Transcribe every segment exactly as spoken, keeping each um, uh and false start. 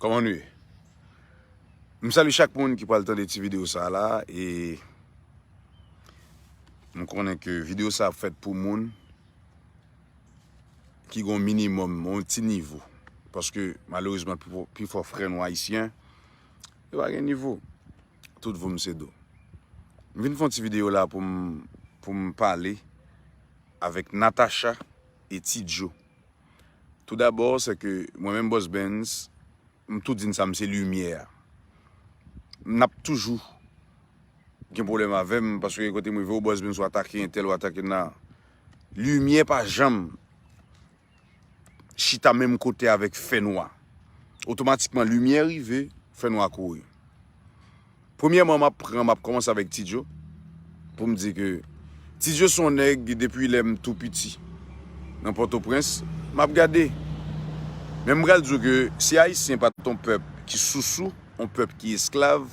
Kòman nou ye? M salye chak moun ki pral tande ti videyo sa la, e m konnen ke videyo sa ap fèt pou moun ki gen yon minimòm, yon ti nivo. Paske, malerezman, pi fò, pi fò frè nou ayisyen, yo pa gen nivo. Tout voum se do. M vin fè yon ti videyo la pou m, pou m pale avèk Natacha e Ti Djo. Toudabò, se ke mwen menm Boss Benz, m tou di n sa, m se limyè a. N ap toujou gen pwoblèm avè m, paske gen kote m rive, o Boss Benz, w atake entèl, w atake nan. Limyè pa janm chita menm kote avèk fènwa. Otomatikman, limyè rive, fènwa kouri. Premyèman, m ap pran, m ap kòmanse avèk Ti Djo, pou m di ke Ti Djo se yon nèg depi lè m tou piti nan Pòtoprens, m ap gade. Men m pral di w ke si Ayisyen pa t yon pèp ki sousou, yon pèp ki esklav,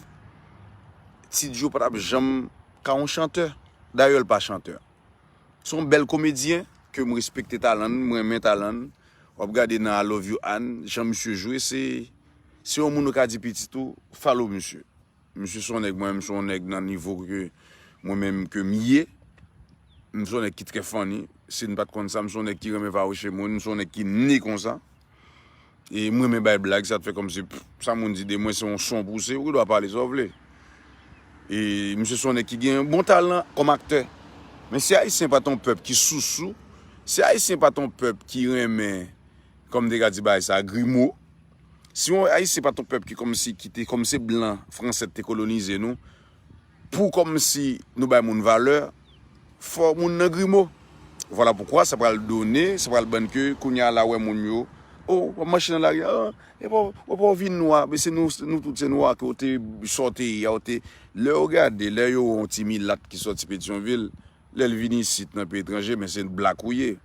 Ti Djo pa t ap janm ka yon chantè. Dayè, l pa chantè. Se yon bèl komedyen ke m respekte talan l, m renmen talan l. W ap gade nan I Love You Ann, jan misye jwe, se, se yon moun ou ka di pitit ou, follow misye. Misye se yon nèg, mwen menm, se yon nèg nan nivo ke mwen menm ke m ye. M se yon nèg ki trè funny. Si n pa t konn sa, m se yon nèg ki renmen fawouche moun, m se yon nèg ki ne konsa. E m renmen bay blag, sa t fè kòmsi, pff, sa moun di de mwen, se yon son pouse, ou gen dwa pale sa w vle. E misye se yon nèg ki gen bon talan kòm aktè. Men si Ayisyen pa t yon pèp ki sousou, si Ayisyen pa t yon pèp ki renmen, kòm m te ka di bagay sa, grimo, si yon Ayisyen pa t yon pèp ki kòmsi, ki te, kòm se blan, fransè te kolonize nou, pou kòmsi nou bay moun valè, fò moun nan grimo. Vwala poukwa sa pral done, sa pral ban ke kounye a la wè moun yo, o, w ap mache nan lari a, o, e pa, w pa w vin nwa, men se nou, nou tout se nwa ke w te, sa w te ye a, w te, lè yo gade, lè yo wè yon ti milat ki sòti Petyonvil, lè l vin isit nan peyi etranje, men se blak ou ye.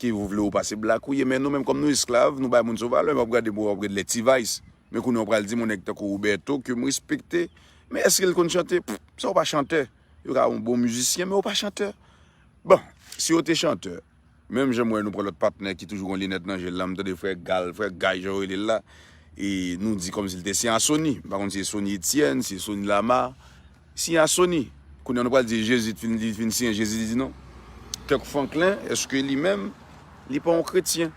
Ke ou vle ou pa, se blak ou ye, men nou menm kòm nou esklav, nou bay moun sou valè, men w ap gade, bon, w ap gade lè T-Vice. Men kounye a w pral di m yon nèg tankou Roberto ke m respekte, men èske l konn chante? Pff, sa w pa chantè. Yo ka yon bon mizisyen, men w pa chantè. Bon, si yo te chantè, menm jan m wè nou pran lòt patnè ki toujou gon linèt nan je l la, m tande frè Gal, frè Gay, jan yo rele l la, e nou di kòmsi l te siyen a Sony. M pa konn si se Sony Etienne, si se Sony Lama, siyen a Sony. Kounye a nou pral di Jezi t fin, li fin siyen Jezi, li di non. Kèk Franklin, èske li menm, li pa yon kretyen?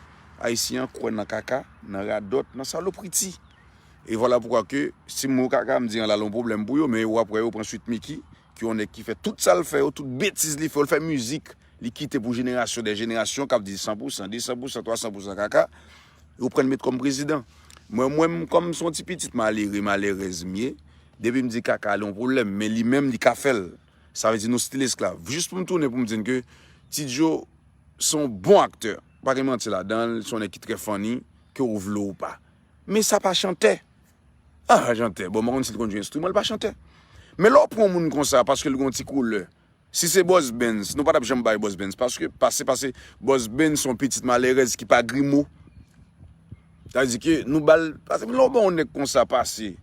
Ayisyen an kwè nan kaka, nan radòt, nan salopriti. E vwala poukwa ke, si m wè kaka, m di an la l yon pwoblèm pou yo, men w ap wè yo pran Sweet Micky, ki yon nèg ki fè tout sa l fè yo, tout betiz li fè yo, l fè mizik, li kite pou jenerasyon dè jenerasyon, k ap di san pou san, de san pou san, twa san pou san kaka, yo pran l met kòm prezidan. Mwen, mwen, m, kòm se yon ti pitit malere, malerèz m ye, depi m di kaka, l yon pwoblèm, men li menm, li ka fè l. Sa vle di nou still esklav. Jis pou m tounen pou m di n ke Ti Djo se yon bon aktè. Pa gen manti ladan l, se yon nèg ki trè funny, ke w vle w pa. Men sa pa chantè. Ah, chantè. Bon, mwen konn si l konn jwe enstriman, l pa chantè. Men lè w pran yon moun konsa, paske l gen yon ti koulè. Si se Boss Benz, nou pa t ap janm bay Boss Benz, paske, pase, pase, Boss Benz se yon pitit malerèz ki pa grimo. Sa vle di ke nou ba l, paske lè w ba yon nèg konsa pase,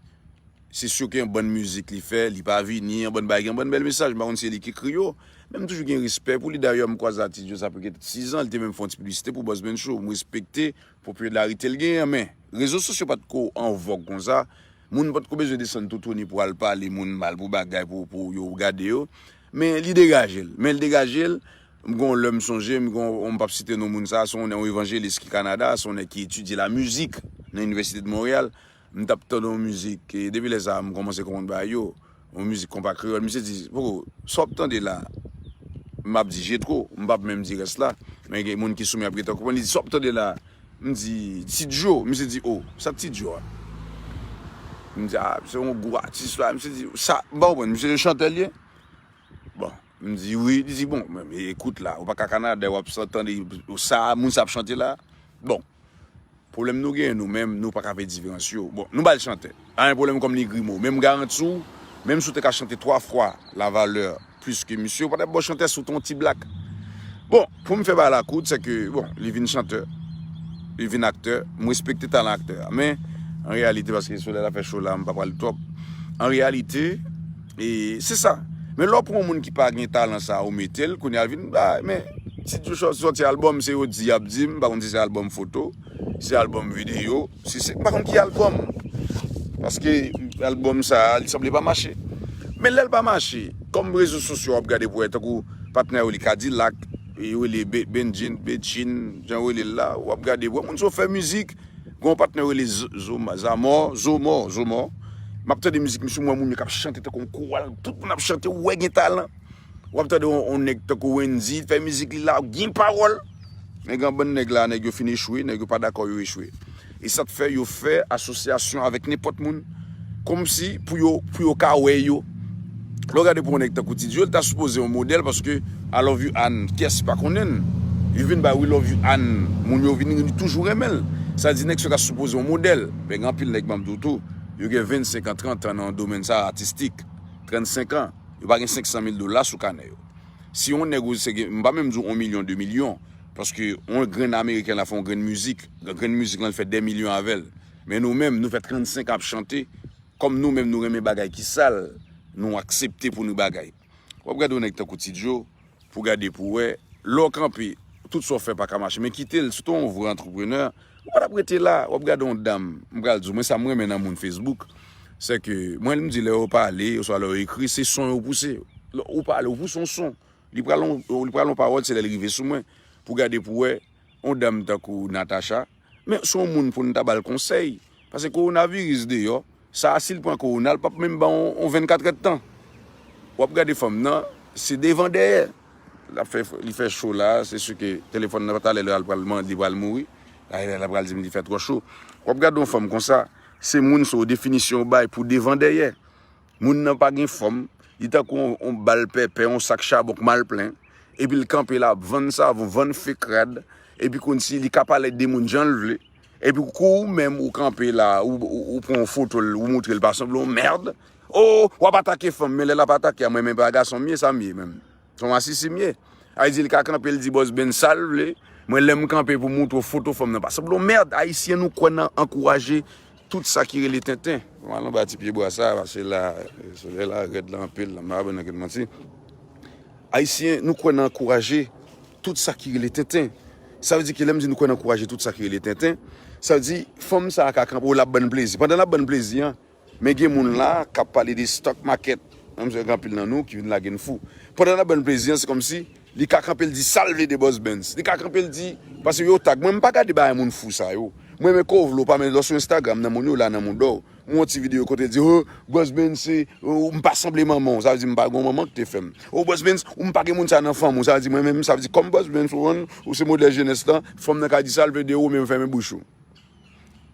se si ke yon bann mizik li fè, li pa vini, yon bann bagay, yon bann bèl mesaj, m pa konn si se li ki ekri yo, men m toujou gen respè pou li. Dayè, m kwaze a Ti Djo, sa pral gen sizan, li te menm fè yon ti piblisite pou Boss Benz Show. M respekte popilarite l genyen, men rezo sosyo pa t ko an vòg konsa. Moun pa t ko bezwen desann toutouni pou al pale moun mal, pou bagay, pou, pou yo gade yo. Men li degaje l. Men l degaje l. M gon lè m sonje, m gon, m p ap site non moun sa, se yon, yon evanjelis ki Kanada, se yon nèg ki etidye lamizik nan Inivèsite de Monreyal. M t ap tande yon mizik, e depi lè sa a, m kòmanse konprann bagay yo. Yon mizik konpa kreyòl. Misye di, poko, sa w ap tande la, m ap di Jetro, m p ap menm di rès la. Men gen moun ki sou men ap gentan konprann. Li di, sa w ap tande la, m di, Ti Djo. Misye di, o, sa Ti Djo a? M di, a, se yon gwo atis la. Misye di, sa, m pa konprann. Misye se chantè l ye? Bon, m di, wi. Li di, bon, men, men, ekout la, ou pa ka Kanada, w ap sa tande sa, moun sa ap chante la. Bon, pwoblèm nou genyen nou menm, nou pa ka fè diferans yo. Bon, nou ba l chantè. Pa gen pwoblèm kòm li grimo. Men m garanti w, menm si w te ka chante twa fwa la valè plis ke misye, ou pa t ap ba w chantè si w te yon ti blak. Bon, pou m fè bagay la kout, se ke, bon, li vin chantè, li vin aktè, m respekte talan aktè a. Men, an reyalite, paske solèy la fè cho la, m pa pral twòp. An reyalite, e se sa. Men lè w pran yon moun ki pa gen talan sa, ou mete l, kounye a l vin, a, men, Ti Djo sò-, sòti albòm, se yo di, y ap di, m pa konn si se albòm foto, Se albòm videyo, si se, m pa konn ki albòm. Paske albòm sa a, li sanble pa mache. Men lè l pa mache, kòm rezo sosyo w ap gade pou wè, tankou patnè yo li Kadilak, yo rele Be- Benjin, Bejin, jan yo rele l la, w ap gade pou wè moun sa yo fè mizik. Gen yon patnè yo rele Z- Zoma, Zamò, Zomò, Zomò. M ap tande mizik misye, m wè moun yo k ap chante tankou yon koral, tout moun ap chante, ou wè gen talan. W ap tande yon, yon nèg tankou Wendy, fè mizik li la, gen pawòl. Men gen bann nèg la, nèg yo fin echwe, nèg yo pa dakò yo echwe. E sa k fè yo fè asosyasyon avèk nenpòt moun, kòmsi pou yo, pou yo ka wè yo. Lè w gade pou yon nèg tankou Ti Dio, li ta sipoze yon modèl paske I love you Ann, kiyès ki pa konnen l? Li vin bay We love you Ann, moun yo vin, li toujou renmen l. Sa di nèg sa ta sipoze yon modèl. Men gen anpil nèg m ap di w tou, yo gen vennsenk an, trant an nan domèn sa atistik, trannsenk an. Yo pa gen senk san mil dola sou kanè yo. Si yon nèg ou se gen, m pa menm di w yon milyon, de milyon, paske yon grenn ameriken la fè yon grenn mizik, grenn mizik lan fè de milyon avè l. Men nou menm, nou fè trannsenk an ap chante, kòm nou menm nou renmen bagay ki sal, nou aksepte pou nou bagay. W ap gade yon nèg tankou Ti Dio, pou gade pou wè, lè w kanpe, tout sa w fè pa ka mache, men kite l, si w te yon vrè antreprenè, ou pa t ap rete la, w ap gade yon dam, m pral di w, mwen sa m renmen nan moun Facebook, se ke mwen m di lè yo pale, oswa lè yo ekri, se son yo pouse. Lè ou pale, ou pouse yon son. Li pral yon, li pral yon pawòl, se lè l rive sou mwen, pou gade pou wè, yon dam tankou Natacha, men se yon moun pou n ta ba l konsèy. Paske kowonaviris deyò, sa a si l pran kowona, l p ap menm ba w yon, yon vennkatrè tan. W ap gade fanm nan, se devan dèyè. L ap fè, li fè cho la, se si ke telefòn nan talè lè al pral mande, li pral mouri. Talè l pral di m li fè twò cho. W ap gade yon fanm konsa, se moun sa yo definisyon yo bay pou devan dèyè. Moun nan pa gen fòm, li tankou yon, yon bal pèpè, yon sak chabon k mal plen, epi l kanpe la ap vann savon, vann fek rad, epi kòmsi li ka pale de moun jan l vle, epi kou ou menm ou kanpe la, ou, ou, ou pran yon foto l, ou moutre l pa sanble yon mèd. O, w ap atake fanm, men lè l ap atake a, mwen menm pa gason m ye, sa m ye menm? Se yon masisi m ye. Sa vle di li ka kanpe, l di Bòs Ben sa l vle. Mwen lè m kanpe pou m moutre w foto fanm nan pa sanble yon mèd. Ayisyen nou kwè nan ankouraje tout sa ki rele tenten. Mwen al anba ti pye bwa sa, paske la, solèy la rèd la anpil, m pa ba nou ankenn manti. Ayisyen, nou kwè nan ankouraje tout sa ki rele tenten. Sa vle di ke lè m di nou kwè nan ankouraje tout sa ki rele tenten, sa vle di fanm sa a ka kanpe, w l ap ban n plezi. Pandan l ap ban n plezi an, men gen moun la k ap pale de stock market. Mwen, gen anpil nan nou ki vin lage n fou. Pandan n ap ban n plezi an, se kòmsi li ka kanpe, l di sa l vle de Bòs Benz. Li ka kanpe, l di, paske yo tag mwen, m pa gade bagay moun fou sa yo. Mwen, men kou w vle w pa, men lè w sou Instagram, nan moun yo la, nan moun dò. M wè yon ti videyo kote l di, o, Bòs Benz se, o, m pa sanble manman w. Sa vle di m pa gen yon manman ki te fè m. O, Bòs Benz, ou m pa gen moun sa nan fanmi w. Sa vle di mwen menm, sa vle di kòm Bòs Benz, ou konn, ou se modèl jenès lan, fanm nan ka di sa l vle de ou, men w fèmen bouch ou.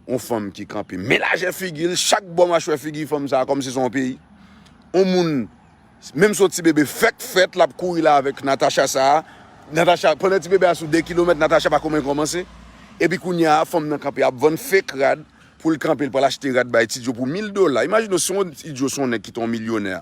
Yon fanm ki kanpe men lajè figi l, chak bò machwè figi fanm sa a kòmsi se yon peyi. Yon moun, menm si yon ti bebe fèk fèt, l ap kouri la avèk Natacha sa a. Natacha, pandan ti bebe a sou de kilomèt, Natacha pa konn kòmanse. Epi kounye a, fanm nan kanpe ap vann fake rad pou l kanpe, l pral achte rad bay Ti Djo pou mil dola. Imajine w, si yon Ti Djo se yon nèg ki te yon milyonè,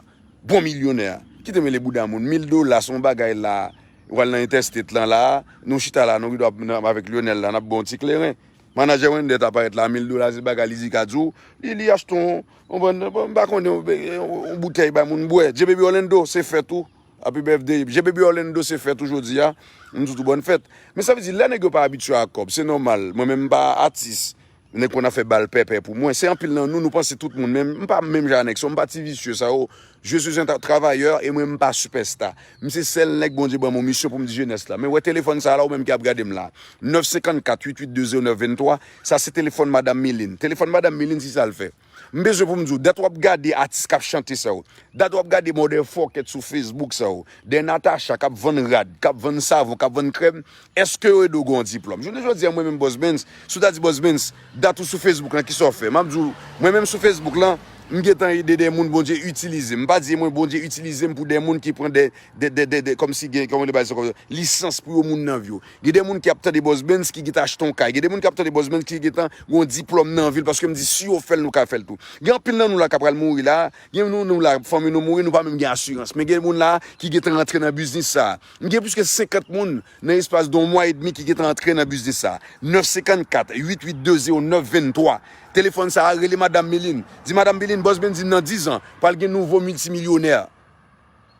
bon milyonè, ki te mele bouda moun, mil dola se yon bagay la, w al nan Interstate lan la, nou chita la, nou ridò ap, avèk Lionel la, n ap bon ti kleren. Manajè Wendell ta parèt la, mil dola se bagay li di ka di w. Li, li achte yon, yon bann, m pa konnen, yon, yon, yon boutèy bay moun bwè. J Baby Orlando, se fèt ou. Happy birthday. J Baby Orlando, se fèt ou jodi a. M di w tou bòn fèt. Men sa vle di, lè nèg yo pa abitye ak kòb, se nòmal. Mwen menm, m pa atis. Nèg konn ap fè bal pèpè pou mwen. Se anpil nan nou, nou panse tout moun menm. M pa menm jan a nèg sa yo, m pa ti visye sa yo. Je suis un tra- travailleur e mwen m pa sipèsta. M se sèl nèg Bondye ban m yon misyon pou m di jenès la. Men wè telefòn sa la, ou menm ki ap gade m la. Nèf senkannkat uit uit de zewo nèf venntwa, sa se telefòn Madanm Miline. Telefòn Madanm Miline, se sa l fè. M bezwen pou m di w, dat w ap gade atis k ap chante sa yo. Dat w ap gade motherfucker sou Facebook sa yo. Dè Natacha k ap vann rad, k ap vann savon, k ap vann krèm, èske yo ede w gen yon diplòm? Jounen jodi a, mwen menm Bòs Benz, si w ta di Bòs Benz, dat ou sou Facebook lan, kisa w fè? M ap di w, mwen menm sou Facebook lan, m gentan ede dè moun Bondye itilize. M pa di mwen Bondye itilize m pou dè moun ki pran dè, dè, dè, dè, dè, kòmsi gen, kòman yo di bagay sa, kòmsi, lisans pou yo moun nan vi w. Gen de moun ki ap tande Bòs Benz ki gentan achte yon kay. Gen de moun ki ap tande Bòs Benz ki gentan gen yon diplòm nan vi l, paske m di si yo fè l, nou ka fè l tou. Gen anpil nan nou la k ap pral mouri la, gen nou, nou la, fanmi nou mouri, nou pa menm gen asirans. Men gen moun la ki gentan rantre nan biznis sa a. M gen plis ke senkant moun nan espas de yon mwa edmi ki gentan rantre nan biznis sa a. Nèf senkannkat uit uit de zewo nèf venntwa. Telefòn sa a, rele Madanm Miline. Di, Madanm Miline, Bòs Benz di m nan diz an, pral gen nouvo miltimilyonè.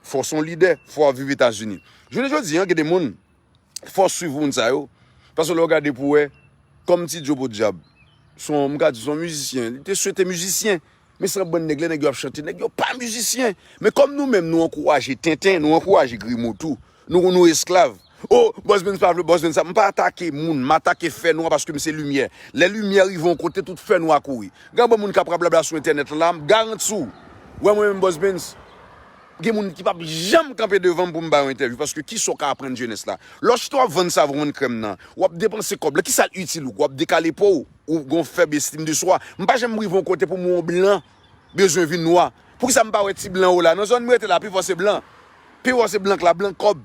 Fò w se yon lidè, fò w ap viv Etazini. Jounen jodi a, gen de moun, fò w swiv moun sa yo. Paske lè w gade pou w wè, Kòm Ti Djo podyab, se yon, m ka di se yon mizisyen. Li te swete mizisyen. Men se yon bann nèg, lè nèg yo ap chante, nèg yo pa mizisyen. Men kòm nou menm, nou ankouraje tenten, nou ankouraje grimo tou. Nou, nou esklav. Oh, Boss Benz pa vle, Boss Benz sa. M pa atake moun, m atake fènwa paske m se limyè. Lè limyè rive yon kote, tout fènwa kouri. Gen bon moun k ap rablabla sou entènèt la, m garanti w. Wè mwen menm Boss Benz, gen moun ki p ap janm kanpe devan m pou m ba yo entèvyou, paske kisa w ka aprann jenès la? Lè w chita w ap vann savon, vann krèm nan, w ap depanse kòb la, kisa l itil ou? W ap dekale po w, ou gon fèb estim de swa. M pa janm rive yon kote pou m wè yon blan bezwen vin nwa. Poukisa m pa wè ti blan yo la? Nan zòn m rete la, pifò se blan. Pifò se blan k la, blan kòb.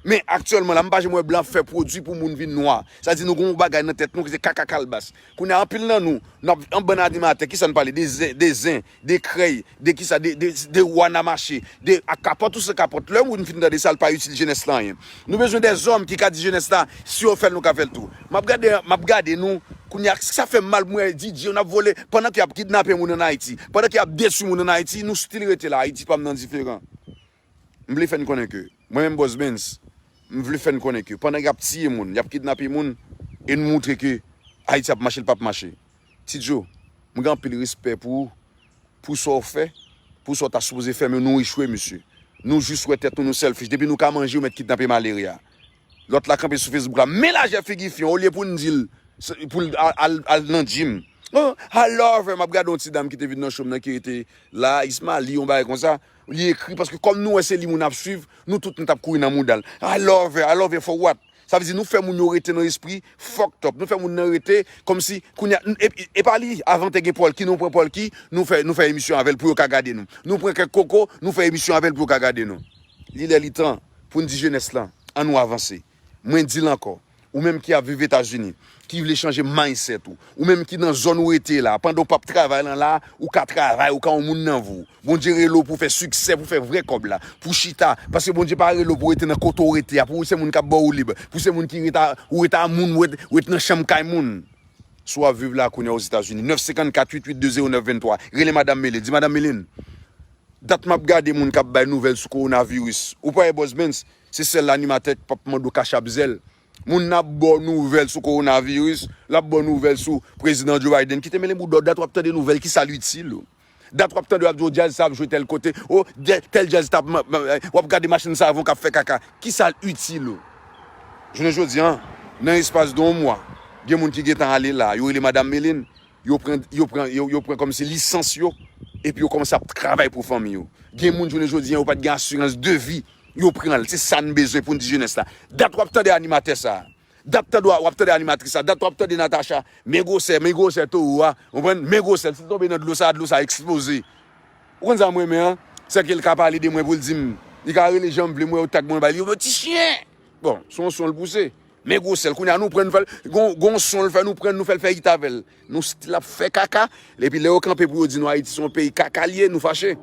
Men aktyèlman la, m pa janm wè blan ap fè pwodui pou moun vin nwa. Sa di nou gon bagay nan tèt nou ki se kaka kalbas. Kounye a, anpil nan nou, n ap, an bann animatè, kisa n pale? De zen, de zen, de krèy, de kisa, de, de, de wana mache, de ak kapòt ou san kapòt. Lè moun fin tande sa, l pa itil jenès la anyen. Nou bezwen dèzòm ki ka di jenès la, si yo fè l, nou ka fè l tou. M ap gade, m ap gade nou, kounye a, sa fè m mal pou m wè D J yo n ap vole, pandan ke y ap kidnape moun ann Ayiti, pandan ke y ap detwi moun ann Ayiti, nou still rete la, Ayiti pa m nan diferan. M vle fè n konnen ke, mwen menm Boss Benz, m vle fè n konnen ke, pandan y ap tiye moun, y ap kidnape moun, e n moutre ke Ayiti ap mache, l p ap mache. Ti Djo, mwen gen anpil respè pou ou, pou sa w fè, pou sa w ta sipoze fè, men nou echwe, mesye. Nou jis wè tèt nou, nou selfish. Depi nou ka manje, yo mèt kidnape malere a. Lòt la kanpe sou Facebook la, men lajè figi fyon, olye pou n di l, se, pou l al, al, al nan gym. Oh, I love her. M ap gade yon ti dam ki te vin nan show m nan, ki rete la, Ismaël, li yon bagay konsa. Li ekri, paske kòm nou wè se li moun ap swiv, nou tout nou t ap kouri nan mouda l. I love her, I love her for what? Sa vle di nou fè moun yo rete nan espri fucked up. Nou fè moun nan rete kòmsi kounye a, e, e, e pa li, avan te gen Pòlki, nou pran Pòlki, nou fè, nou fè emisyon avè l pou yo ka gade nou. Nou pran kèk koko, nou fè emisyon avè l pou yo ka gade nou. Li lè li tan pou n di jenès lan, ann nou avanse. Mwen di l ankò, ou menm ki ap viv Etazini, ki vle chanje mindset ou, ou menm ki nan zòn ou rete la, pandan w p ap travay lan la, ou ka travay, ou ka yon moun nan vi w. Bondye rele w pou w fè siksè, pou w fè vrè kòb la, pou w chita, paske Bondye pa rele w pou w rete nan kote w rete a, pou w se moun k ap ba w lib, pou w se moun ki ret a, ou ret a moun, ou ret, ou ret nan chanm kay moun. Si w ap viv la kounye a Ozetazini, nèf senkannkat uit uit de zewo nèf venntwa, rele Madanm Melin, di Madanm Melin, dat m ap gade moun k ap bay nouvèl sou kowonaviris. Ou pa wè Boss Benz, se sèl animatè k p ap mande w kachap zèl. Moun nan ap ba w nouvèl sou kowonaviris, l ap ba w nouvèl sou prezidan Joe Biden. Kite mele bouda w, dat w ap tande nouvèl, kisa l itil ou? Dat w ap tande w ap di w djaz sa ap jwe tèl kote, o, tèl djaz ta ap, w ap gade machin savon k ap fè kaka. Kisa l itil ou? Jounen jodi a, nan espas de yon mwa, gen moun ki gentan ale la, yo rele Madanm Melin, yo pran, yo pran, yo, yo pran kòmsi lisans yo, epi yo kòmanse ap travay pou fanmi yo. Gen moun jounen jodi a, yo pa t gen asirans de vi, yo pran l. Se sa n bezwen pou n di jenès la. Dat w ap tande animatè sa a. Dat tande w ap tande animatris la. Dat w ap tande Natacha. Men gwosè, men gwosè towo a. Ou konprann? Men gwosè l. Si l tonbe nan dlo sa a, dlo sa a eksploze. Ou konn sa m renmen an? Se ke l ka pale de mwen pou l di m. Li ka rele jan m vle, m wè yo tag mwen ba li. Yo, ti chen! Bon, se yon son l pouse. Men gwosè l, kounye a nou pran n fè l, gon, gon son l fè nou pran n, nou fè l fè it avè l. Nou still ap fè kaka. Epi lè yo kanpe pou yo di nou Ayiti se yon peyi kaka l ye, nou fache.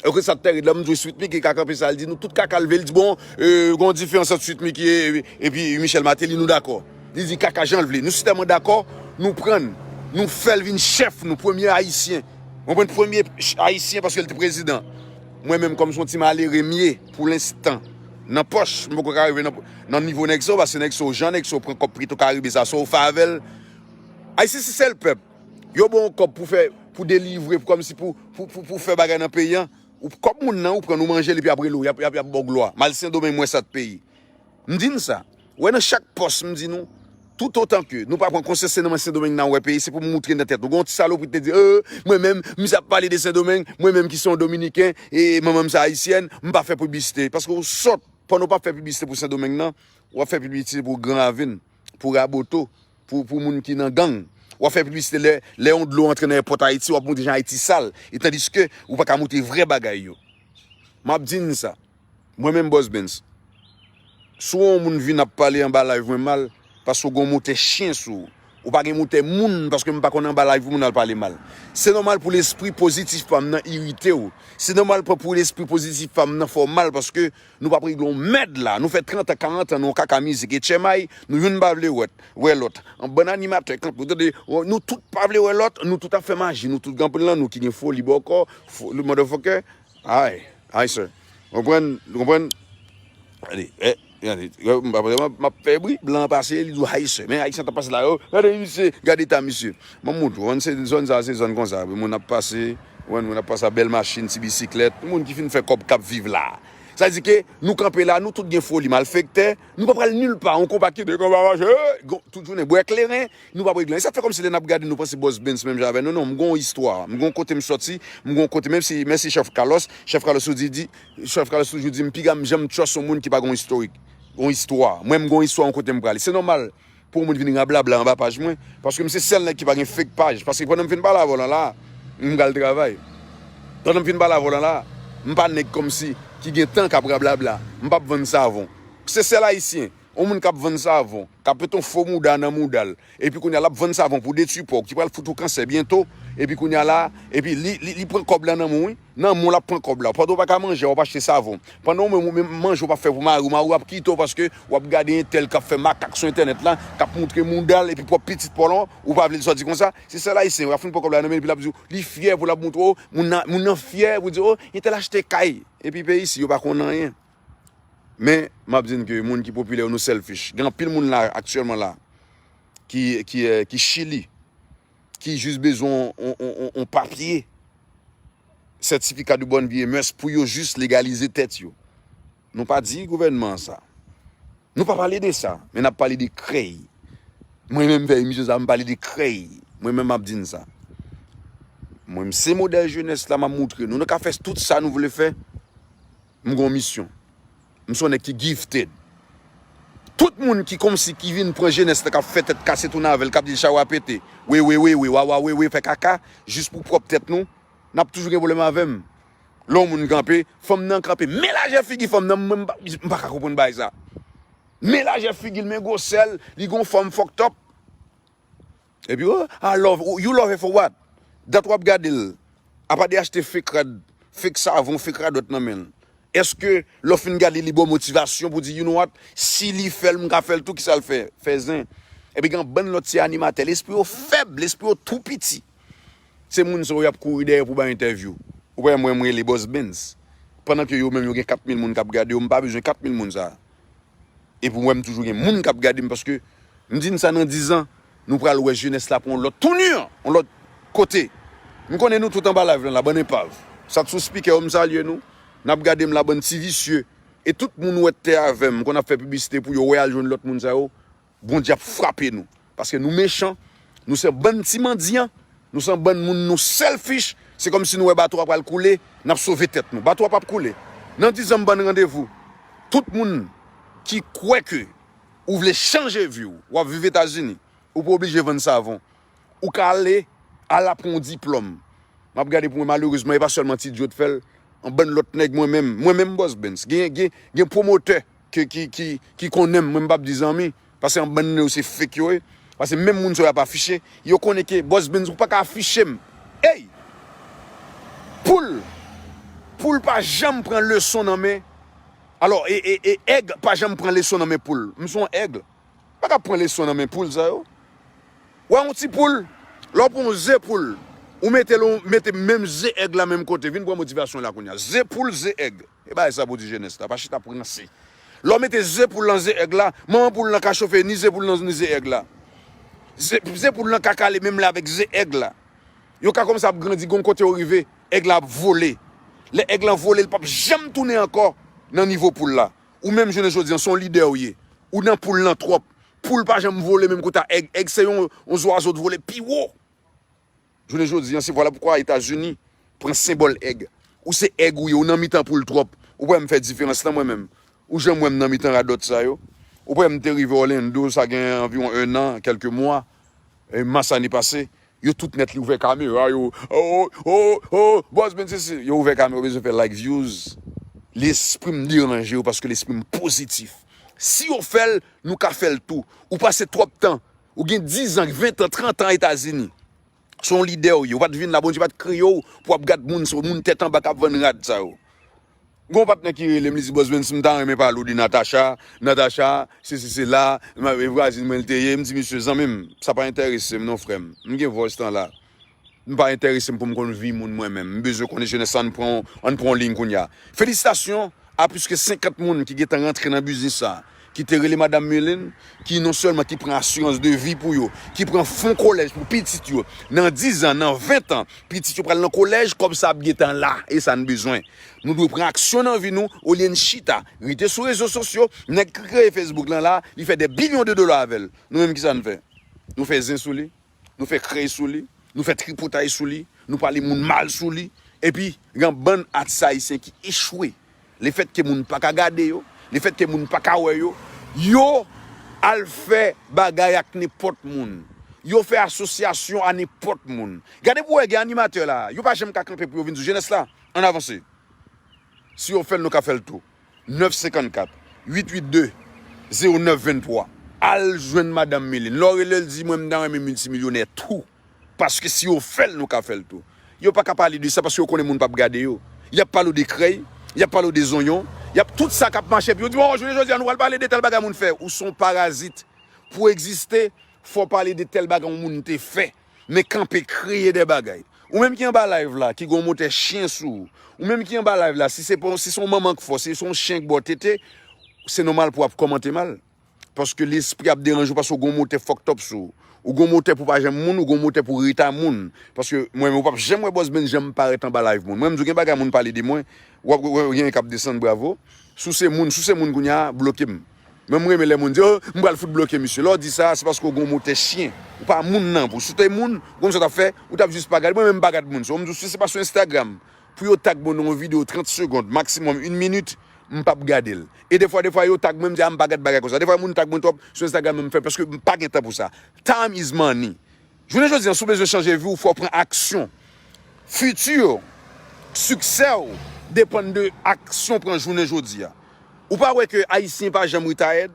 Yo ke sa t tè red la, m jwe Sweet Micky ka kanpe sa, l di nou tout kaka l vle, l di bon, euh, gon diferans ant Sweet Micky e, epi Michel Martelly, nou dakò. Li di kaka jan l vle. Nou si tèlman dakò, nou pran n, nou fè l vin chèf nou, premye ayisyen. Ou konprann? Premye ch-, ayisyen paske l te prezidan. Mwen menm kòm se yon ti malere m ye, pou lenstan, nan pòch, m poko ka rive nan, nan nivo nèg sa yo, paske nèg sa yo, jan nèg sa yo pran kòb Petro Caribe sa, sa yo fè avè l. Ayisyen se sèl pèp. Yo ba w kòb pou fè, pou delivre, pou kòmsi pou, pou, pou, pou fè bagay nan peyi a. Ou kòb moun nan, ou pran l, ou manje l, epi apre l, y ap, y ap, y ap ba w glwa. M al Sendomeng, m wè sa t peyi. M di n sa. Wè nan chak pòs, m di nou, toutotan ke nou pa pran konsyans, se nan men Sendomeng n a wè peyi, se pou m moutre nan tèt nou. Gon ti salopri ki te di, euh, mwen menm, misye ap pale de Sendomeng, mwen menm ki se yon Dominiken, e manman m se ayisyèn, m pa fè piblisite. Paske w sòt, pandan w p ap fè piblisite pou Sendomeng nan, w ap fè piblisite pou Gran Ravin, pou Raboto, pou, pou moun ki nan gang. W ap fè piblisite lè, lè yon dlo antre nan èpòt Ayiti, w ap montre jan Ayiti sal. E tandiske ou pa ka montre vrè bagay yo. M ap di n sa. Mwen menm Boss Benz. Si w wè yon moun vin ap pale anba live mwen mal, paske w gen yon motè chen sou ou. Ou pa gen motè moun, paske m pa konn anba live pou moun al pale mal. Se nòmal pou lespri pozitif pa m nan irite w. Se nòmal pou, pou lespri pozitif pa m nan fè w mal, paske nou p ap regle yon mèd la. Nou fè trant an, karant an, nou yon kaka mizik. E chèmay, nou youn pa vle wè, wè lòt. Yon bann animatè kanpe, w tande, nou tout pa vle wè lòt, nou tout ap fè maji, nou tout gen anpil nan nou ki gen foli bòkò, foli motherfucker. Ay, ay, sir. Konprann, konprann? Gade, eh, Gade, m ap fè bri, blan an pase, li di w Ayisyen. Men Ayisyen t ap pase la, yo, gade misye, gade eta misye. M ap montre w, se zòn sa, se zòn konsa. Moun ap pase, wè, moun ap pase ak bèl machin, ti bisiklèt. Moun ki fin fè kòb k ap viv la. Sa di ke nou kanpe la, nou tout gen foli, malfektè, nou pa pral nil pa, yon konpa ki de konpa mache, tout jounen bwè kleren, nou pa pral glen. Sa fè kòmsi lè n ap gade nou panse Boss Benz menm jan avè nou, non, m gon istwa, m gon kote m sòti, m gon kote, menm si, mèsi Chèf Carlos, Chèf Carlos toujou di, Chèf Carlos toujou di, m piga m janm trust yon moun ki pa gon istorik, gon istwa. Mwen, m gon istwa yon kote m prale. Se nòmal pou yon moun vin rablabla anba paj mwen, paske m se sèl nèg ki pa gen fake paj. Paske pandan m fin pale avè w lan la, m pral travay. Pandan m fin pale avè w lan la, m pa nèg kòmsi ki gen tan k ap rablabla. M p ap vann savon. Se sèl Ayisyen, yon moun k ap vann savon, k ap mete yon fo mouda nan mouda l, epi kounye a l ap vann savon pou detwi pòk, ki pral fout ou kansè byento, epi kounye a la, epi li, li, li pran kòb la nan men w, wi. Nan men w l ap pran kòb la. Pandan w pa ka manje, w ap achte savon. Pandan w menm, ou menm manje w p ap fè pou mari w, mari w ap kite w paske w ap gade entèl k ap fè makak sou entènèt la, k ap montre mouda l, epi pwòp pitit pa w lan, ou pa vle l sòti konsa. Se sèl Ayisyen, w ap fin pran kòb la nan men l, epi l ap di w, li fyè pou l ap montre w, moun nan, moun nan fyè pou di, o, entèl achte kay. Epi peyi isi, yo pa konn anyen. Men, m ap di n ke moun ki popilè yo, nou selfish. Gen anpil moun la, aktyèlman la, ki, ki, eh, ki Chili, ki jis bezwen on, on, on, on papye, certificat de bonne vie et mœurs, pou yo jis legalize tèt yo. Nou pa di gouvènman an sa. Nou pa pale de sa, men n ap pale de krèy. Mwen menm fè emisyon sa, m pale de krèy. Mwen menm m ap di n sa. Mwen, m se modèl jenès la, m ap montre nou. Nou ka fè tout sa nou vle fè. M gon misyon. M se yon nèg ki gifted. Tout moun ki kòmsi ki vin pran jenès la k ap fè tèt kase tounen avè l, k ap di l chawa pete, wewe, wewe, wawa, wewe, fè kaka, jis pou pwòp tèt nou, n ap toujou gen pwoblèm avè m. Lè yon moun kanpe, fanm nan kanpe, men lajè figi fanm nan, mwen, m pa, m pa ka konprann bagay sa. Men lajè figi l, men gwosè l, li gon fòm fucked up. Epi, oh, I love, you love her for what? Dat w ap gade l. Apa de achte fake rad, fake savon, fake radòt nan men l. Èske lè w fin gade li, li ba w motivasyon pou di, you know what? Si li fè l, m ka fè l tou, kisa l fè? Fè zen. Epi gen yon bann lòt ti animatè, lespri yo fèb, lespri yo tou piti. Se moun sa yo y ap kouri dèyè pou bay entèvyou. Ou pa wè mwen, m rele Boss Benz. Pandan ke yo menm yo gen kat mil moun k ap gade yo, m pa bezwen kat mil moun sa. Epi w wè m toujou gen moun k ap gade m, paske m di n sa nan diz an, nou pral wè jenès la pran yon lòt tournure, yon lòt kote. M konnen nou tout anba live lan la, bann enpav. Sa k sou speaker yo, m salye nou. N ap gade m la, bann ti visye. E tout moun wè tè avè m, m konn ap fè piblisite pou yo, wè al jwenn lòt moun sa yo. Bondye ap frape nou. Paske nou mechan, nou se bann ti mandyan, nou se bann moun nou selfish, se kòmsi nou wè bato a pral koule, n ap sove tèt nou. Bato a p ap koule. Nan diz an m ba n randevou. Tout moun ki kwè ke ou vle chanje vi w, w ap viv Etazini, ou pa oblije vann savon. Ou ka ale, al aprann yon diplòm. M ap gade pou mwen, malerezman, e pa sèlman Ti Djo t fè l, yon bann lòt nèg, mwen menm, mwen menm Boss Benz. Gen, gen, gen pwomotè ke, ki, ki, ki konnen m, mwen m p ap di zanmi, paske yon bann nan yo se fake yo ye. Paske menm moun sa yo y ap afiche, yo konnen ke Boss Benz ou pa ka afiche m. Ey! Poul! Poul pa janm pran leson nan men. Alò, e, e, e èg pa janm pran leson nan men poul. M se yon èg. Pa ka pran leson nan men poul sa yo. Wè yon ti poul, lè w pran yon ze poul, ou mete l, ou mete menm ze èg la menm kote, vin pran motivasyon la kounye a. Ze poul, ze èg. E bagay sa pou di jenès la, pa chita ap ranse. Lè w mete ze poul lan ze èg la, manman poul lan ka chofe ni ze poul lan ni ze èg la. Ze, ze poul lan ka kale menm lè avèk ze èg la. Yo ka kòmanse ap grandi, gon kote yo rive, èg la ap vole. Lè èg lan vole, li p ap janm tounen ankò nan nivo poul la. Ou menm jounen jodi an, se yon lidè ou ye. Ou nan poul lan twòp. Poul pa janm vole menm kote a èg. Èg se yon, yon zwazo t vole pi wo. Jounen jodi an, se vwala poukwa Etazini pran senbòl èg. Ou se èg ou ye, ou nan mitan poul twòp. Ou pa wè m fè diferans lan mwen menm. Ou janm wè m nan mitan radòt sa yo. Ou pa wè m te rive Orlando, sa gen anviwon en an, kèlke mwa. E mas ane pase, yo tout nèt li ouvè kamera yo. Oh, oh, oh, Boss Benz, se, se. Yo ouvè kamera, yo bezwen fè like, views. Lespri m deranje yo paske lespri m pozitif. Si yo fè l, nou ka fè l tou. Ou pase twòp tan. Ou gen diz an, ven an, trant an Etazini. Se yon lidè ou ye. Ou pa t vin la, Bondye pa t kreye w pou w ap gad moun, se moun tèt anba k ap vann rad sa yo. Gon patnè ki rele m, li di, Boss Benz, m ta renmen pale w de Natacha. Natacha, sesi, sela, e vwazin mwen l te ye. M di, mesye, zanmi m, sa pa enterese m non, frè m. M gen vòs tan la. M pa enterese m pou m konn vi moun mwen menm. M bezwen konnen jenès la, ann pran, ann pran yon liy kounye a. Felisitasyon a plis ke senkant moun ki gentan rantre nan biznis sa. ki te rele Madanm Milin, ki non sèlman ki pran asirans de vi pou yo, ki pran fon kolèj pou pitit yo. Nan diz an, nan ven an, pitit yo pral nan kolèj, kòb sa ap gentan la, e sa n bezwen. Nou dwe pran aksyon nan vi nou, olye n chita, rete sou rezo sosyo, nèg ki kreye Facebook lan la, li fè dè bilyon de dola avè l. Nou menm ki sa n fè? Nou fè zen sou li, nou fè krèy sou li, nou fè tripotay sou li, nou pale moun mal sou li. Epi, gen bann atis ayisyen ki echwe. Lefètke moun pa ka gade yo, lefètke moun pa ka wè yo, yo al fè bagay ak nenpòt moun. Yo fè asosyasyon a nenpòt moun. Gade pou wè, gen animatè la, yo pa janm ka kanpe pou yo vin di jenès la, ann avanse. Si yo fè l, nou ka fè l tou. Nèf senkannkat, uit uit de, zewo nèf venntwa. Al jwenn Madanm Milin. Lè w rele l, di, "Mwen, m ta renmen miltimilyonè tou." Paske si yo fè l, nou ka fè l tou. Yo pa ka pale de sa paske yo konnen moun p ap gade yo. Y ap pale w de krèy, y ap pale w de zonyon, y ap tout sa k ap mache. Epi yo di, "Bon, jounen jodi a, nou pral pale de tèl bagay moun fè." Ou se yon parazit. Pou w egziste, fò w pale de tèl bagay yon moun te fè. Men kanpe kreye de bagay. Ou menm ki anba live la, ki gon motè chen sou ou. Ou menm ki anba live la, si se pa, si se yon manman k fè w, si se yon chen k ba w tete, se nòmal pou w ap kòmante mal. Paske lespri ap deranje w, paske w gon motè fucked up sou ou. Ou gon motè pou w pa janm moun, ou gon motè pou w ret a moun. Paske mwen, ou p ap janm wè Boss Benz janm parèt anba live moun. Mwen, m di w gen bagay moun pale de mwen, w ap wè gen k ap desann bravo. Si w se moun, si w se moun kounye a, bloke m. Men m renmen lè moun di, "Oh, m pral fout bloke misye." Lè w di sa, se paske w gon motè chen. Ou pa moun nan, pou si w te moun, kòmsi w t ap fè, ou t ap jis pa gade. Mwen menm m pa gad moun. So, m di w, si se pa sou Instagram, pou yo tag mwen nan yon videyo trant segonn, maksimòm yon minit, m p ap gade l. E defwa, defwa, yo tag mwen, m di, "A, m pa gad bagay konsa." Defwa, moun tag mwen twòp sou Instagram, m fè, paske m pa gen tan pou sa. Time is money. Jounen jodi a, si w bezwen chanje vi w, fò w pran aksyon. Fiti w, siksè w, depann de aksyon w pran jounen jodi a. Ou pa wè ke Ayisyen pa janm retired?